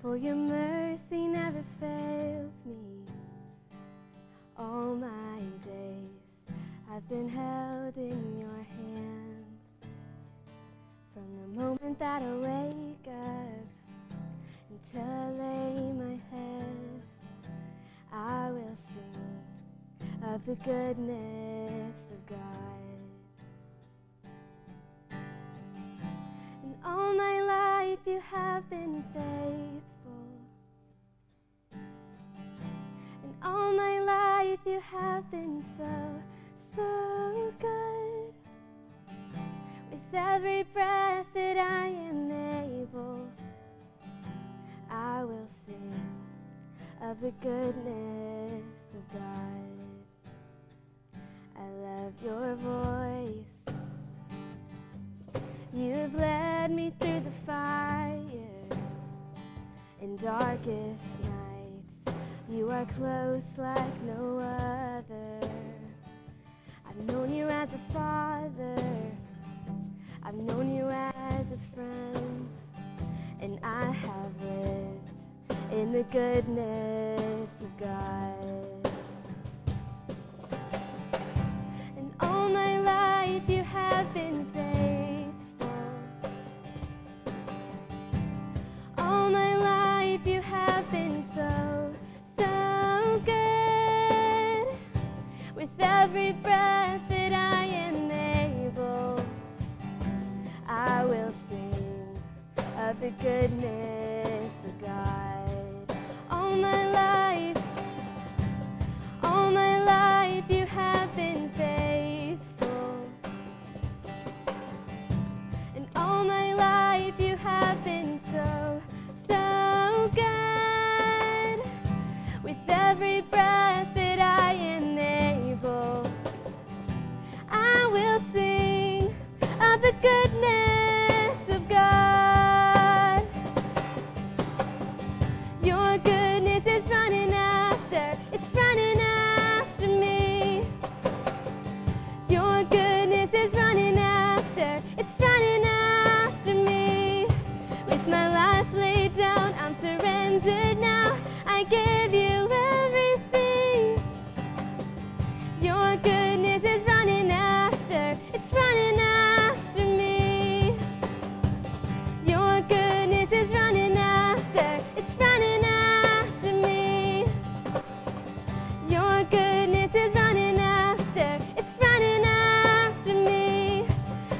For your mercy never fails me. All my days I've been held in your hands. From the moment that I wake up until I lay my head, I will sing of the goodness of God. And all my life you have been faithful. And all my life you have been so, so good. With every breath that I am able, I will sing of the goodness of God. I love your voice. You've led me through the fire in darkest nights. You are close like no other. I've known you as a father. I've known you as a friend. And I have lived in the goodness of God. And all my life you have been faithful. All my life you have been so, so good. With every breath that I am able, I will sing of the goodness of God. All my life, all my life you have been faithful. And all my life you have been so, so good. With every breath that I am able, I will sing of the goodness of God. Your goodness is running after, it's running after me. Your goodness is running after, it's running after me. With my life laid down, I'm surrendered now. I give you everything. Your goodness is running after, it's running after me. Your goodness is running after, it's running after me. Your goodness is running after, it's running after me.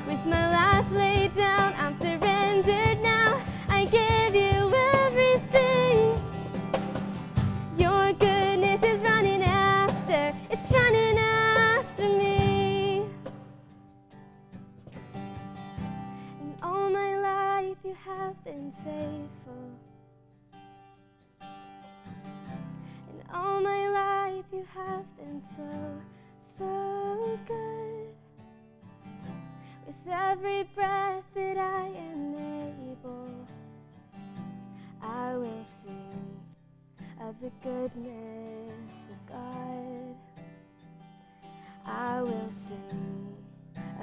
With my life laid down, I'm surrendered now. I give you everything. Your goodness is running after, it's running after me. And all my life you have been faithful. And all my life you have been so, so good. With every breath that I am able, I will sing of the goodness of God. I will sing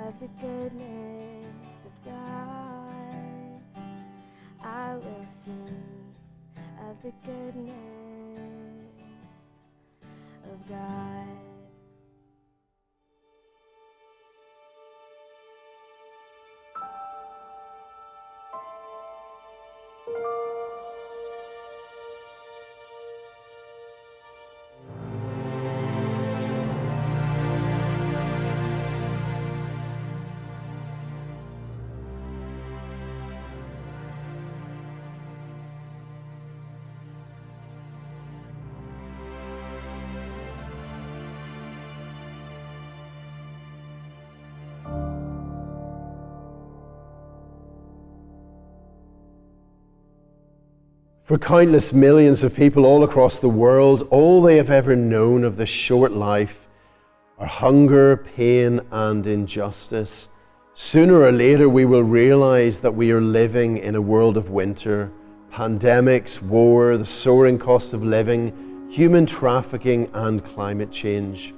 of the goodness of God. I will sing of the goodness of God. For countless millions of people all across the world, all they have ever known of this short life are hunger, pain, and injustice. Sooner or later, we will realize that we are living in a world of winter. Pandemics, war, the soaring cost of living, human trafficking, and climate change.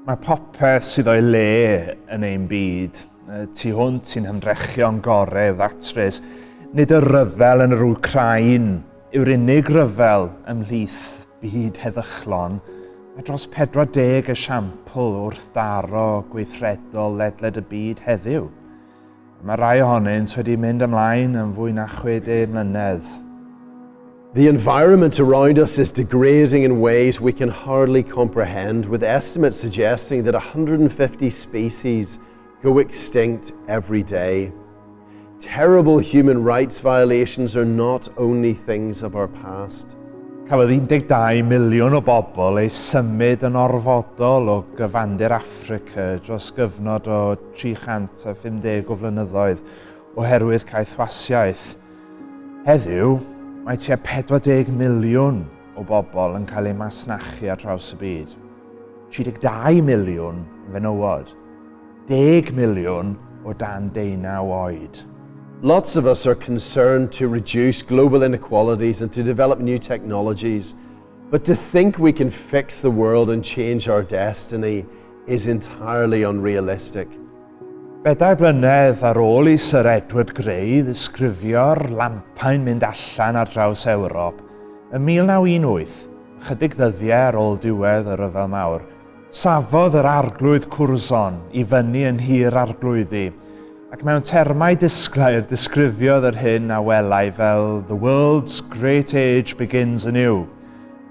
Mae popeth sydd o'i le yn ein byd, tu hwnt i'n hymdrechion gorau i'w ddatrys, Nid y rhyfel yn yr Wcráin yw'r unig ryfel ymhlith byd heddychlon. Mae dros 40 esiampl o wrthdaro gweithredol ledled y byd heddiw. Mae rhai ohonynt wedi mynd ymlaen am fwy na 60 mlynedd. The environment around us is degrading in ways we can hardly comprehend, with estimates suggesting that 150 species go extinct every day. Terrible human rights violations are not only things of our past. Cafodd 12 miliwn o bobl eu symud yn orfodol o gyfandir Affrica dros gyfnod o 350 o flynyddoedd oherwydd caethwasiaeth. Heddiw, mae tua 40 miliwn o bobl yn cael eu masnachu ar draws y byd. 32 miliwn yn fenywod. 10 miliwn o dan 19 oed. Lots of us are concerned to reduce global inequalities and to develop new technologies, but to think we can fix the world and change our destiny is entirely unrealistic. Bedair blynedd ar ôl i Sir Edward Grey ddisgrifio'r lampau'n mynd allan ar draws Ewrop, ym 1918, ychydig ddyddiau ar ôl diwedd y Rhyfel Mawr, safodd yr Arglwydd Curzon i fyny yn Nhŷ'r Arglwyddi, ac mewn termau disglair disgrifiodd yr hyn a welai fel The world's great age begins anew,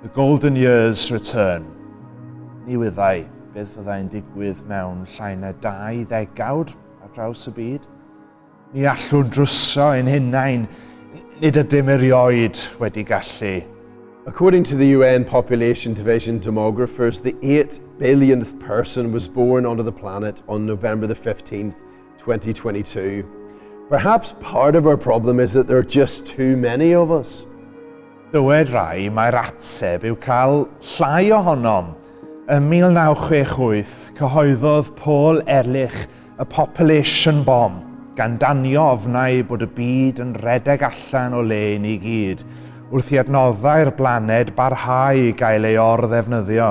the golden years return. Ni wyddai beth fyddai'n digwydd mewn llai na 2 ddegawd ar draws y byd. Ni allwn drwsio ein hunain, nid ydym erioed wedi gallu. According to the UN Population Division demographers, the 8 billionth person was born onto the planet on November the 15th, 2022. Perhaps part of our problem is that there are just too many of us. Dywed rai mai'r ateb yw cael llai ohonom. Ym 1968, cyhoeddodd Paul Ehrlich y Population Bomb, gan danio ofnau bod y byd yn rhedeg allan o le i ni gyd, wrth i adnoddau'r blaned barhau i gael ei or-ddefnyddio.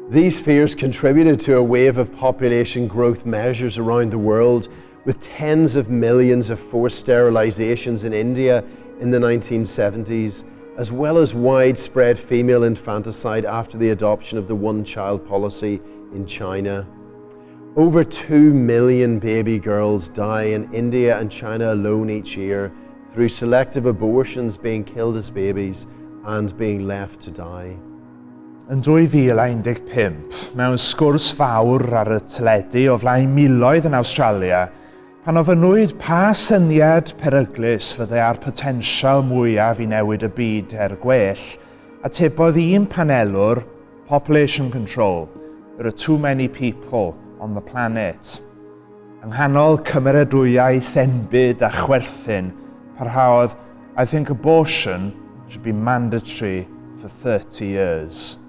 These fears contributed to a wave of population growth measures around the world, with tens of millions of forced sterilizations in India in the 1970s, as well as widespread female infanticide after the adoption of the one child policy in China. Over 2 million baby girls die in India and China alone each year through selective abortions, being killed as babies, and being left to die. Yn 2015, mewn sgwrs fawr ar y teledu o flaen miloedd yn Awstralia, pan ofynnwyd pa syniad peryglus fyddai â'r potensial mwyaf i newid y byd er gwell, atebodd un panelwr, "Population control. There are too many people on the planet." Yng nghanol cymeradwyaeth enbyd a chwerthin, parhaodd, "I think abortion should be mandatory for 30 years."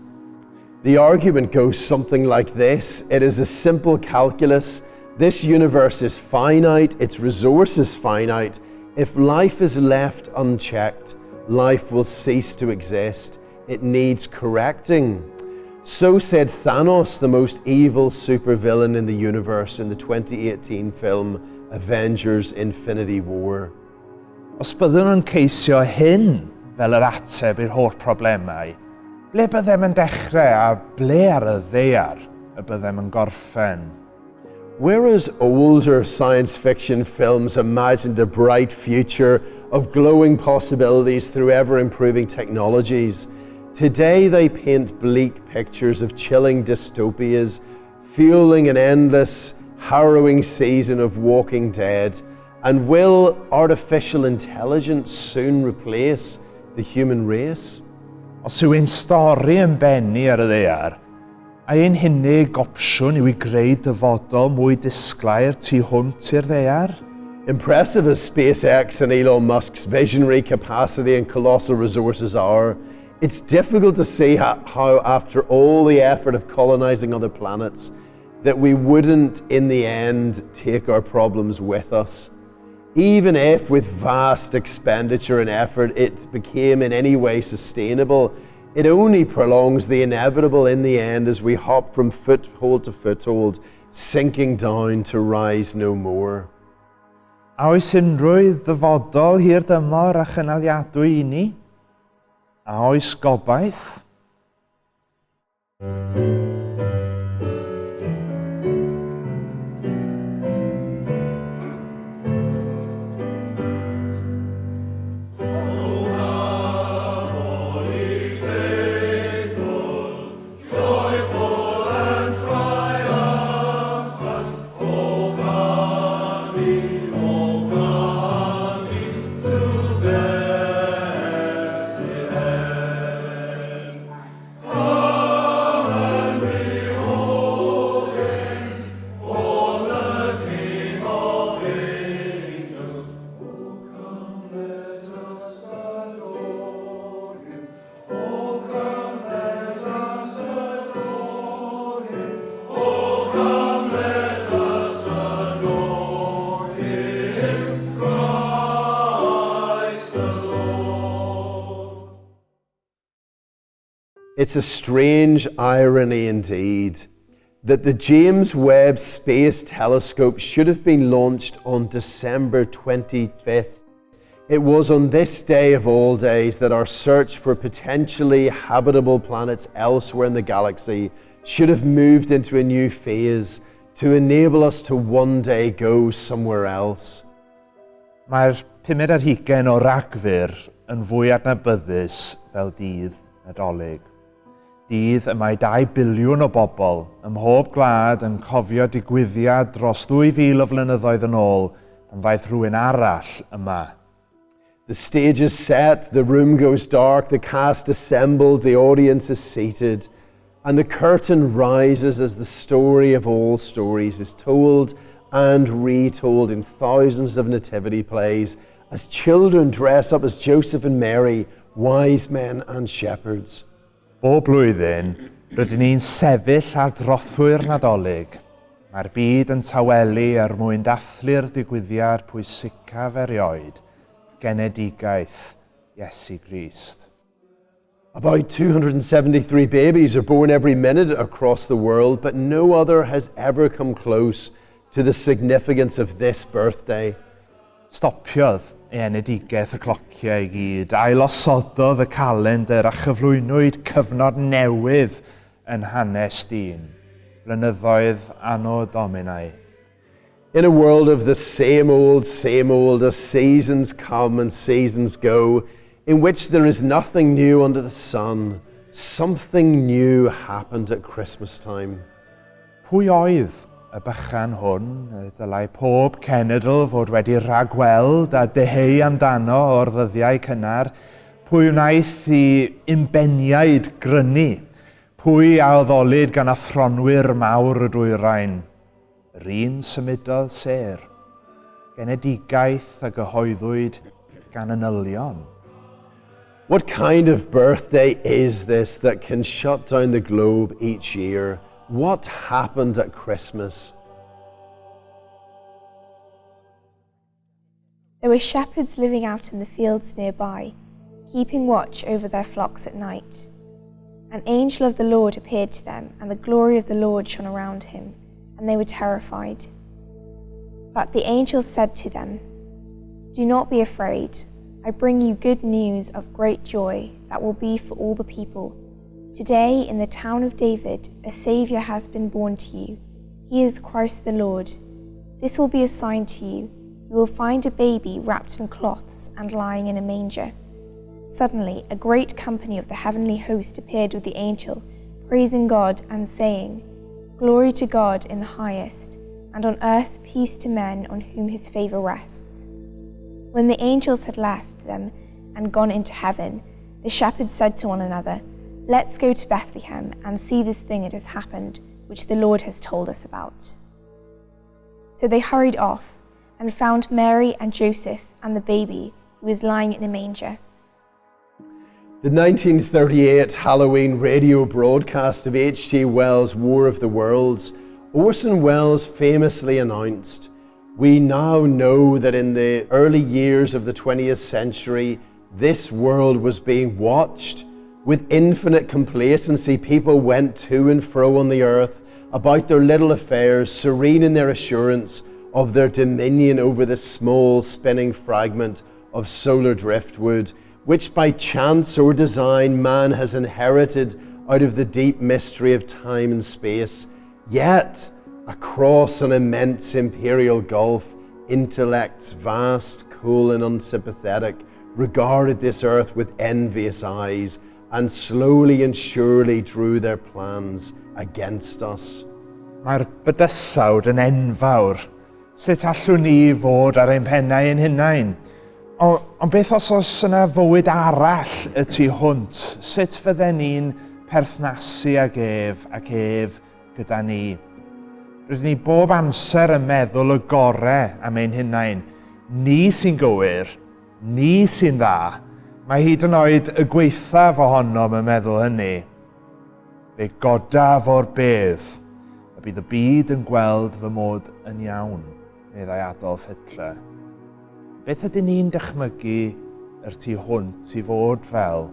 The argument goes something like this. It is a simple calculus. This universe is finite, its resources finite. If life is left unchecked, life will cease to exist. It needs correcting. So said Thanos, the most evil supervillain in the universe, in the 2018 film Avengers: Infinity War. Os byddwn yn ceisio hyn fel yr ateb i'r holl problemau, ble byddem yn dechrau a ble ar y ddaear y byddem yn gorffen? Whereas older science fiction films imagined a bright future of glowing possibilities through ever improving technologies, today they paint bleak pictures of chilling dystopias, fueling an endless, harrowing season of Walking Dead. And will artificial intelligence soon replace the human race? Os yw ein stori yn bennu ar y ddaear, ai ein hunig opsiwn yw i greu dyfodol mwy disglair tu hwnt i'r ddaear? Impressive as SpaceX and Elon Musk's visionary capacity and colossal resources are, it's difficult to see how, after all the effort of colonizing other planets, that we wouldn't, in the end, take our problems with us. Even if, with vast expenditure and effort, it became in any way sustainable, it only prolongs the inevitable in the end as we hop from foothold to foothold, sinking down to rise no more. A oes unrhyw ddyfodol hir dymor a chynaliadwy i ni? A oes gobaith? It's a strange irony indeed that the James Webb Space Telescope should have been launched on December 25th. It was on this day of all days that our search for potentially habitable planets elsewhere in the galaxy should have moved into a new phase to enable us to one day go somewhere else. Mae'r pumed ar hugain o Ragfyr yn fwy adnabyddus fel dydd Nadolig. Dydd y mae 2 biliwn o bobl ym mhob gwlad yn cofio digwyddiad dros 2,000 o flynyddoedd yn ôl pan ddaeth rhywun arall yma. The stage is set, the room goes dark, the cast assembled, the audience is seated, and the curtain rises as the story of all stories is told and retold in thousands of nativity plays as children dress up as Joseph and Mary, wise men and shepherds. Bob blwyddyn, rydyn ni'n sefyll ar drothwy'r Nadolig. Mae'r byd yn tawelu er mwyn dathlu'r digwyddiad pwysicaf erioed, genedigaeth Iesu Grist. About 273 babies are born every minute across the world, but no other has ever come close to the significance of this birthday. Stopiodd ei enedigaeth y clociau i gyd, ailosododd y calendr a chyflwynwyd cyfnod newydd yn hanes dyn, blynyddoedd Anno Domini. In a world of the same old, same old, as seasons come and seasons go, in which there is nothing new under the sun, something new happened at Christmas time. Pwy oedd y bychan hwn y dylai pob cenedl fod wedi rhagweld a deheu amdano o'r ddyddiau cynnar? Pwy wnaeth i unbeniaid grynu? Pwy a addolid gan athronwyr mawr y dwyrain? Yr un symudodd sêr. Genedigaeth a gyhoeddwyd gan angylion. What kind of birthday is this that can shut down the globe each year? What happened at Christmas? There were shepherds living out in the fields nearby, keeping watch over their flocks at night. An angel of the Lord appeared to them, and the glory of the Lord shone around him, and they were terrified. But the angel said to them, Do not be afraid. I bring you good news of great joy that will be for all the people. Today, in the town of David, a Saviour has been born to you. He is Christ the Lord. This will be a sign to you. You will find a baby wrapped in cloths and lying in a manger. Suddenly, a great company of the heavenly host appeared with the angel, praising God and saying, Glory to God in the highest, and on earth peace to men on whom his favour rests. When the angels had left them and gone into heaven, the shepherds said to one another, Let's go to Bethlehem and see this thing that has happened, which the Lord has told us about. So they hurried off and found Mary and Joseph and the baby who was lying in a manger. The 1938 Halloween radio broadcast of H.G. Wells' War of the Worlds, Orson Welles famously announced, We now know that in the early years of the 20th century, this world was being watched. With infinite complacency, people went to and fro on the earth about their little affairs, serene in their assurance of their dominion over this small spinning fragment of solar driftwood, which by chance or design man has inherited out of the deep mystery of time and space. Yet, across an immense imperial gulf, intellects vast, cool, and unsympathetic regarded this earth with envious eyes and slowly and surely drew their plans against us. Mae'r bydysawd yn enfawr. Sut allwn ni fod ar ein pennau ein hunain? Ond on beth os oes yna fywyd arall y tu hwnt? Sut fydden ni'n perthnasu ag ef ac ef gyda ni? Rydyn ni bob amser yn meddwl y gore am ein hunain. Ni sy'n gywir, ni sy'n dda. Mae hyd yn oed y gwaethaf ohonom yn meddwl hynny. Fe godaf o'r bedd, a bydd y byd yn gweld fy mod yn iawn, meddai Adolf Hitler. Beth ydyn ni'n dychmygu yr tu hwnt i fod fel?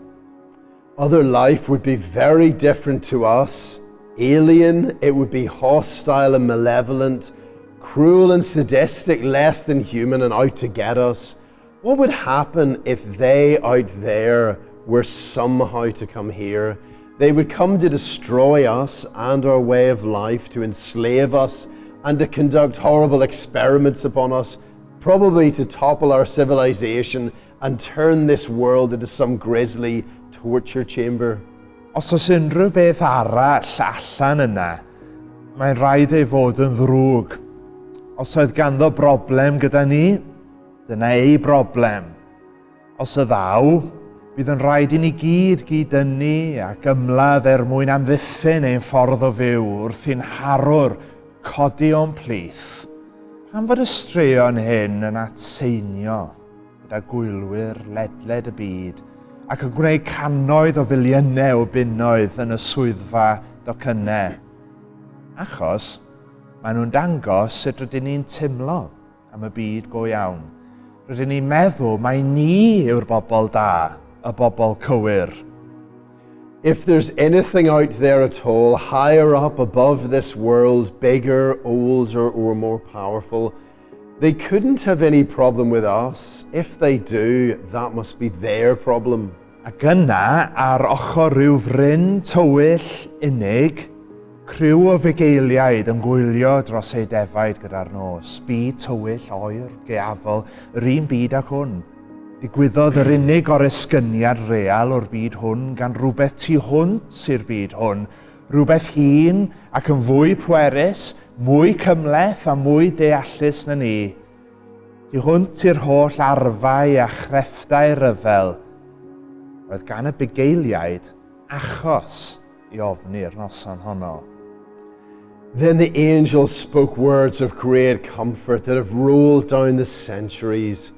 Other life would be very different to us. Alien, it would be hostile and malevolent, cruel and sadistic, less than human and out to get us. What would happen if they out there were somehow to come here? They would come to destroy us and our way of life, to enslave us, and to conduct horrible experiments upon us, probably to topple our civilization and turn this world into some grisly torture chamber. Os oes unrhyw beth arall allan yna, mae'n rhaid ei fod yn ddrwg. Os oedd ganddo broblem gyda ni, dyna ei broblem. Os y ddaw, bydd yn rhaid i ni gyd gyd-dynnu ac ymladd er mwyn amddiffyn ein ffordd o fyw wrth i'n harwr codi o'n plith. Pam fod y straeon hyn yn atseinio gyda gwylwyr ledled y byd ac yn gwneud cannoedd o filiynau o bunnoedd yn y swyddfa docynnau? Achos maen nhw'n dangos sut rydyn ni'n teimlo am y byd go iawn. Rydyn ni'n meddwl mai ni yw'r bobl da, y bobl cywir. If there's anything out there at all, higher up above this world, bigger, older, or more powerful, they couldn't have any problem with us. If they do, that must be their problem. Ac yna, ar ochr rhyw fryn tywyll unig, criw o fugeiliaid yn gwylio dros eu defaid gyda'r nos. Byd tywyll, oer, gaeafol, yr un byd ag hwn. Digwyddodd yr unig oresgyniad real o'r byd hwn gan rywbeth tu hwnt i'r byd hwn, rhywbeth hŷn ac yn fwy pwerus, mwy cymhleth a mwy deallus na ni. Tu hwnt i'r holl arfau a chrefftau rhyfel, roedd gan y bugeiliaid achos i ofni'r noson honno. Then the angel spoke words of great comfort that have rolled down the centuries.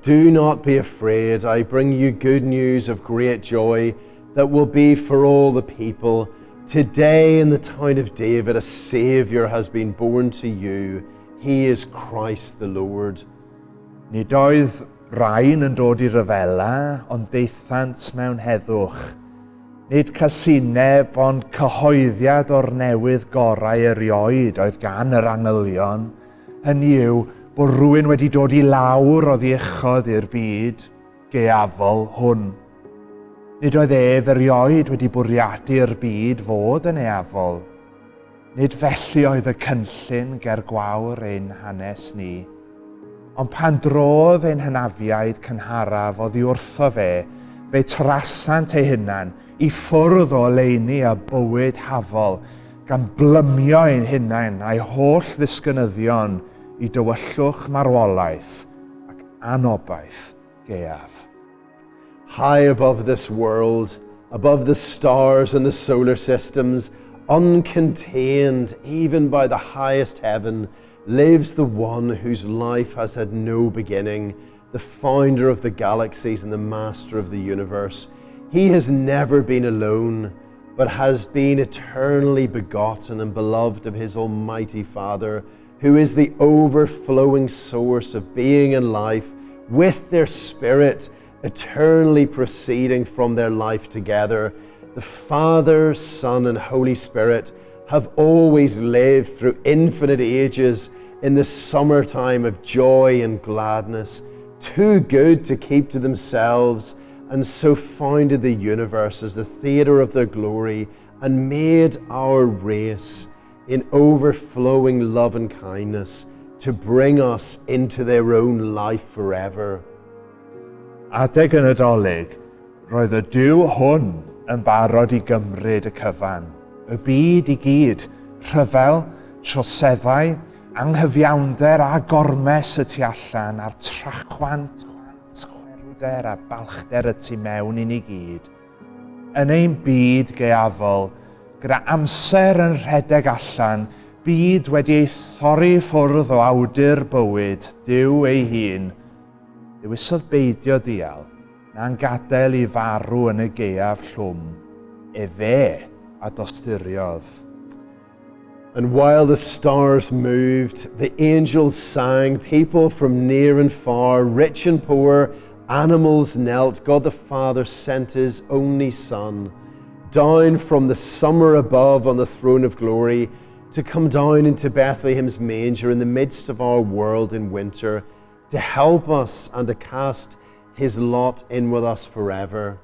Do not be afraid, I bring you good news of great joy that will be for all the people. Today in the town of David, a Saviour has been born to you. He is Christ the Lord. Nid oedd rhain yn dod i ryfela, ond daethant mewn heddwch. Nid casineb, ond cyhoeddiad o'r newydd gorau erioed oedd gan yr angylion, hynny yw, bod rhywun wedi dod i lawr oddi uchod i'r byd gaeafol hwn. Nid oedd ef erioed wedi bwriadu'r byd fod yn eafol. Nid felly oedd y cynllun ger gwawr ein hanes ni. Ond pan drodd ein hynafiaid cynharaf oddi wrtho fe, fe torasant eu hunain i ffwrdd o oleuni a bywyd hafol, gan blymio ein hunain a'i holl ddisgynyddion i dywyllwch marwolaeth ac anobaith gaeaf. High above this world, above the stars and the solar systems, uncontained even by the highest heaven, lives the one whose life has had no beginning, the founder of the galaxies and the master of the universe. He has never been alone, but has been eternally begotten and beloved of his almighty Father, who is the overflowing source of being and life, with their spirit eternally proceeding from their life together. The Father, Son, and Holy Spirit have always lived through infinite ages in the summertime of joy and gladness, too good to keep to themselves, and so founded the universe as the theatre of their glory and made our race in overflowing love and kindness to bring us into their own life forever. Adeg y Nadolig, roedd y Duw hwn yn barod i gymryd y cyfan, y byd i gyd, rhyfel, troseddau, anghyfiawnder a gormes y tu allan a'r trachwant, chwerwder a balchder y tu mewn i ni gyd. Yn ein byd gaeafol, gyda amser yn rhedeg allan, byd wedi ei thorri i ffwrdd o awdur bywyd, Duw ei hun, dewisodd beidio dial, na'n gadael i farw yn y gaeaf llwm. Efe a dosturiodd. And while the stars moved, the angels sang, people from near and far, rich and poor, animals knelt. God the Father sent his only Son down from the summer above on the throne of glory to come down into Bethlehem's manger in the midst of our world in winter to help us and to cast his lot in with us forever.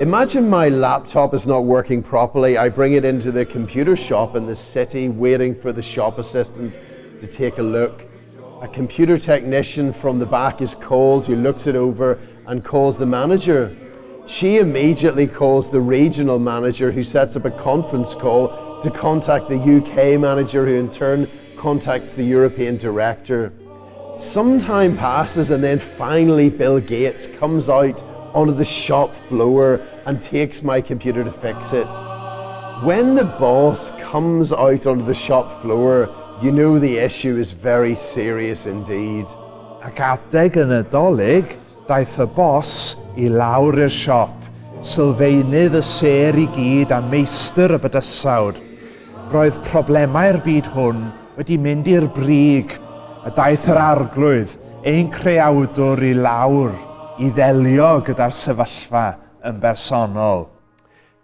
Imagine my laptop is not working properly. I bring it into the computer shop in the city, waiting for the shop assistant to take a look. A computer technician from the back is called, who looks it over and calls the manager. She immediately calls the regional manager, who sets up a conference call to contact the UK manager, who in turn contacts the European director. Some time passes, and then finally Bill Gates comes out onto the shop floor and takes my computer to fix it. When the boss comes out onto the shop floor, you know the issue is very serious indeed. Ac adeg y Nadolig, daeth y bos i lawr i'r siop, sylfaenydd y sêr i gyd a meistr y bydysawd. Roedd problemau'r byd hwn wedi mynd i'r brig, a daeth yr Arglwydd, ein creawdwr, i lawr i ddelio gyda'r sefyllfa yn bersonol.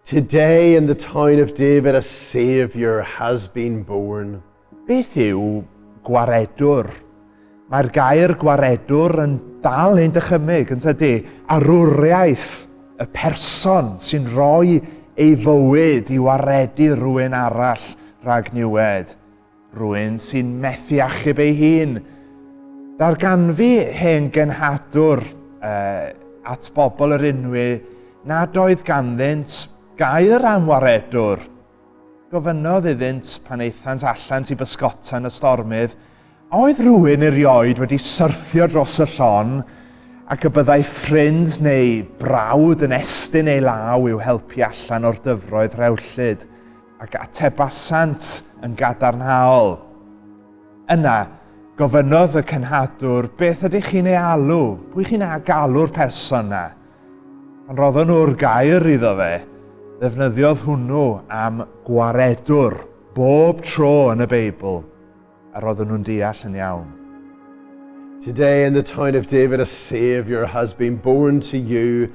Today in the town of David a Saviour has been born. Beth yw gwaredwr? Mae'r gair gwaredwr yn dal ein dychymyg, yn tydi? Arwriaeth, y person sy'n rhoi ei fywyd i waredu rhywun arall rhag niwed. Rhywun sy'n methu achub ei hun. Darganfu hen genhadwr uh, at bobl yr unwy nad oedd ganddynt gair am waredwr. Gofynnodd iddynt pan aethant allan i bysgota yn y stormydd, a oedd rhywun erioed wedi syrthio dros y llon ac y byddai ffrind neu brawd yn estyn ei law i'w helpu allan o'r dyfroedd rhewllyd. Ac atebasant yn gadarnhaol. Yna, gofynnodd y cenhadwr, Beth ydych chi'n ei alw? Pwy chi'n galw'r person 'na? Pan roddon nhw'r gair iddo fe, ddefnyddiodd hwnnw am gwaredwr bob tro yn y Beibl, a roedden nhw'n deall yn iawn. Today in the town of David a Saviour has been born to you,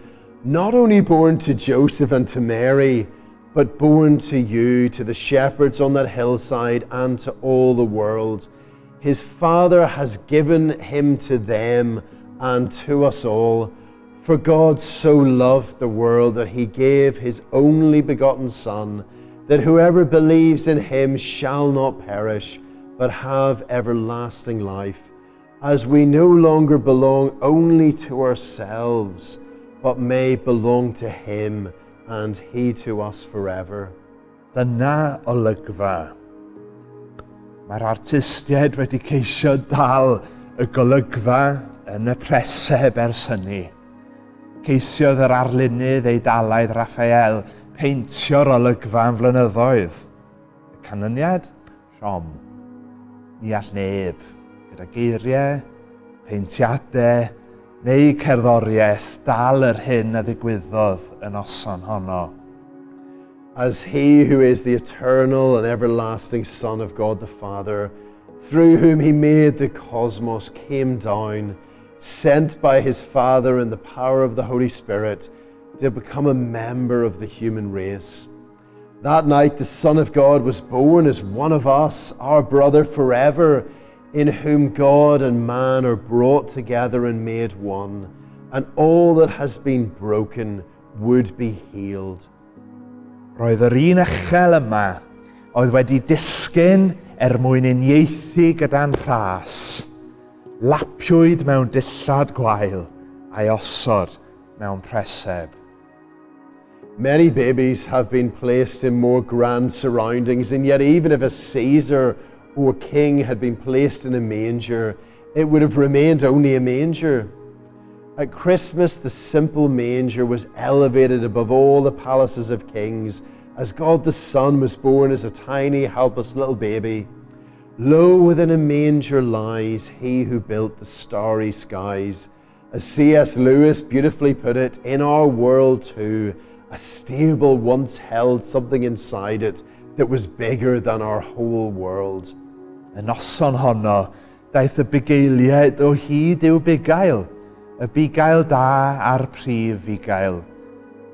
not only born to Joseph and to Mary, but born to you, to the shepherds on that hillside, and to all the world. His Father has given him to them and to us all. For God so loved the world that he gave his only begotten Son, that whoever believes in him shall not perish, but have everlasting life. As we no longer belong only to ourselves, but may belong to him and he to us forever. Dyna olygfa. Mae'r artistiaid wedi ceisio dal y golygfa yn y preseb ers hynny. Ceisiodd yr arlunydd Eidalaidd Raphael peintio'r olygfa am flynyddoedd. Y canlyniad? Siom. Ni all neb, gyda geiriau, peintiadau neu cerddoriaeth, dal yr hyn a ddigwyddodd y noson honno. As he who is the eternal and everlasting Son of God the Father, through whom he made the cosmos, came down, sent by his Father in the power of the Holy Spirit to become a member of the human race. That night, the Son of God was born as one of us, our brother forever, in whom God and man are brought together and made one, and all that has been broken would be healed. Roedd yr un echel yma oedd wedi disgyn er mwyn uniaethu gyda'n rhas. Lapiwyd mewn dillad gwael a'i osod mewn preseb. Many babies have been placed in more grand surroundings, and yet even if a Caesar or king had been placed in a manger, it would have remained only a manger. At Christmas, the simple manger was elevated above all the palaces of kings as God the Son was born as a tiny, helpless little baby. Low within a manger lies he who built the starry skies. As C.S. Lewis beautifully put it, in our world too, a stable once held something inside it that was bigger than our whole world. Y noson honno, daeth y bugeiliaid o hyd i'w bugail, y bugail da a'r prif fugail.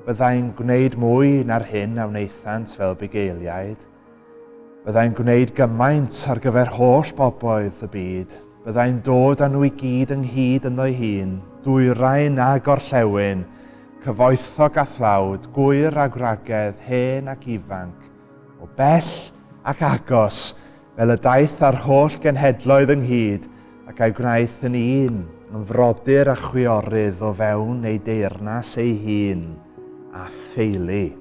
Byddai'n gwneud mwy na'r hyn a wnaethant fel bugeiliaid. Byddai'n gwneud gymaint ar gyfer holl boboedd y byd. Byddai'n dod â nhw i gyd ynghyd ynddo'i hun, dwyrain a gorllewin, cyfoethog a thlawd, gwyr a gwragedd, hen ac ifanc, o bell ac agos, fel y daeth â'r holl genhedloedd ynghyd ac a'i gwnaeth yn un, yn frodyr a chwiorydd o fewn ei deyrnas ei hun a theulu.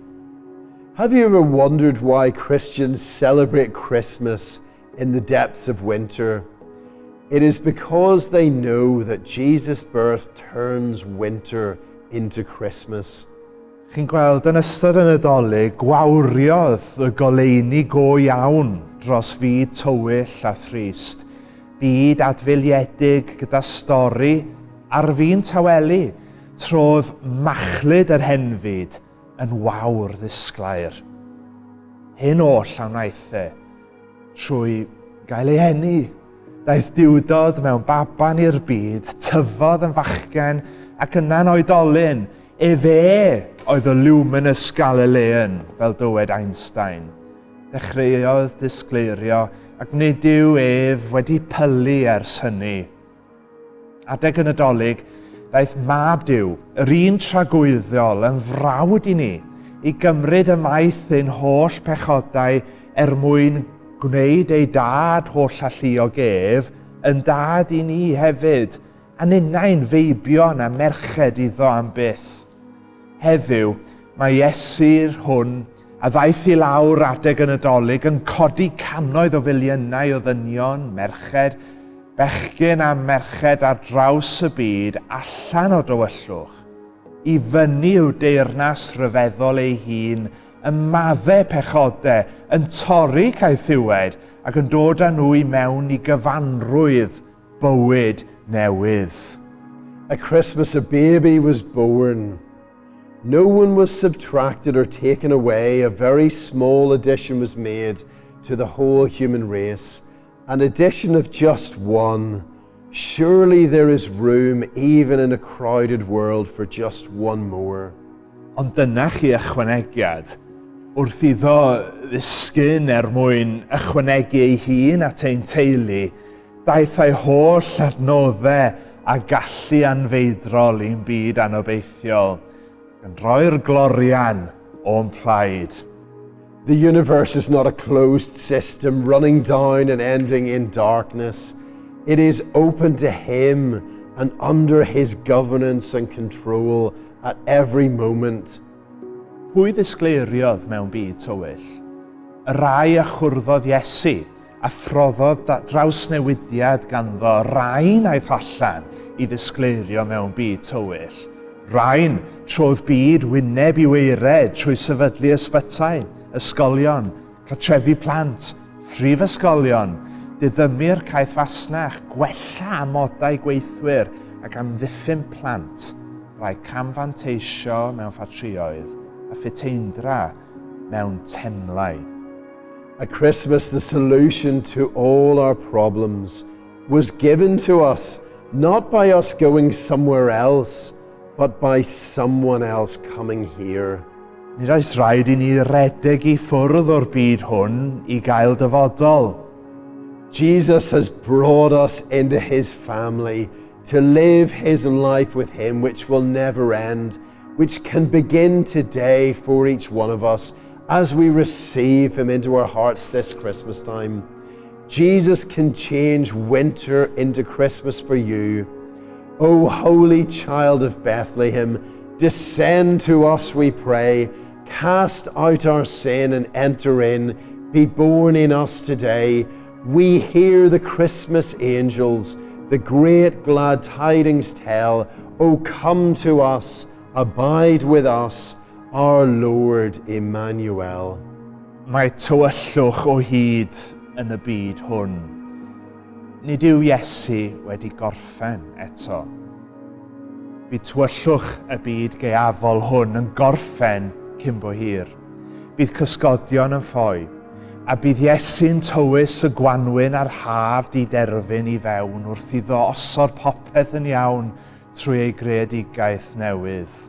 Have you ever wondered why Christians celebrate Christmas in the depths of winter? It is because they know that Jesus' birth turns winter into Christmas. Chi'n gweld, yn ystod y Nadolig, gwawriodd y goleuni go iawn dros fyd tywyll a thrist, byd adfeiliedig gyda stori ar fin tawelu, trodd machlud yr henfyd yn wawr ddisglair. Hyn oll a wnaeth e trwy gael ei eni. Daeth Duwdod mewn baban i'r byd, tyfodd yn fachgen ac yna'n oedolyn. Efe oedd y luminous Galilean, fel dywed Einstein. Dechreuodd disgleirio ac nid yw ef wedi pylu ers hynny. Adeg y Nadolig, daeth Mab Duw, yr un tragwyddol, yn frawd i ni, i gymryd ymaith ein holl pechodau er mwyn gwneud ei Dad holl alluog ef yn Dad i ni hefyd, a ninnau'n feibion a merched iddo am byth. Heddiw, mae Iesu'r hwn a ddaeth i lawr adeg y Nadolig yn codi cannoedd o filiynau o ddynion, merched, bechgyn a merched ar draws y byd allan o dywyllwch, i fyny i'w deyrnas ryfeddol ei hun, yn madde pechode, yn torri caethiwed ac yn dod â nhw i mewn i gyfanrwydd bywyd newydd. At Christmas a baby was born. No one was subtracted or taken away. A very small addition was made to the whole human race. An addition of just one. Surely there is room, even in a crowded world, for just one more. Ond dyna chi ychwanegiad. Wrth iddo ddisgyn er mwyn ychwanegu ei hun at ein teulu, daeth â'i holl adnoddau a gallu anfeidrol i'n byd anobeithiol, gan roi'r glorian o'n plaid. The universe is not a closed system running down and ending in darkness. It is open to Him and under His governance and control at every moment. Pwy ddisgleiriodd mewn byd tywyll? Y rhai a chwrddodd Iesu, a phroddodd drawsnewidiad ganddo, rai wnaeth allan i ddisgleirio mewn byd tywyll. Rhain trodd byd wyneb i waered trwy sefydlu ysbytai, ysgolion, cartrefi plant, phrifysgolion, diddymu'r caethfasnach, gwella amodau gweithwyr ac amddiffyn plant rhag camfanteisio mewn ffatrïoedd a phuteindra mewn temlau. At Christmas, the solution to all our problems was given to us, not by us going somewhere else, but by someone else coming here. Nid oes rhaid i ni redeg i ffwrdd o'r byd hwn i gael dyfodol. Jesus has brought us into his family to live his life with him, which will never end, which can begin today for each one of us as we receive him into our hearts this Christmas time. Jesus can change winter into Christmas for you. O holy child of Bethlehem, descend to us, we pray. Cast out our sin and enter in. Be born in us today. We hear the Christmas angels, the great glad tidings tell. O come to us, abide with us, our Lord Emmanuel. Mae tywyllwch o hyd yn y byd hwn. Nid yw Iesu wedi gorffen eto. Bydd tywyllwch y byd gaeafol hwn yn gorffen cyn bo hir. Bydd cysgodion yn ffoi, a bydd Iesu'n tywys y gwanwyn a'r haf diderfyn i fewn wrth iddo osod popeth yn iawn trwy ei greadigaeth newydd.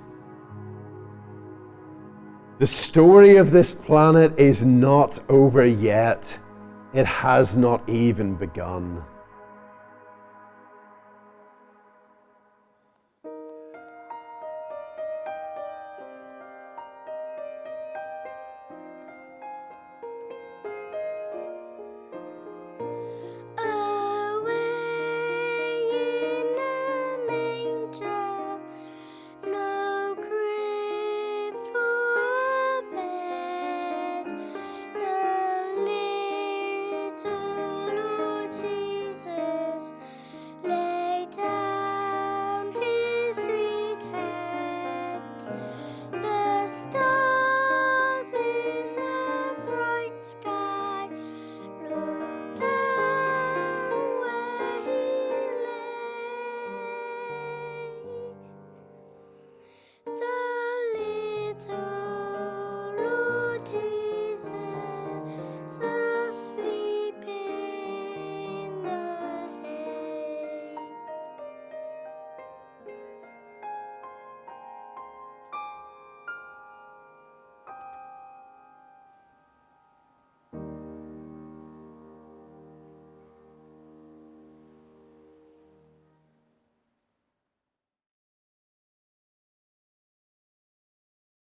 The story of this planet is not over yet. It has not even begun.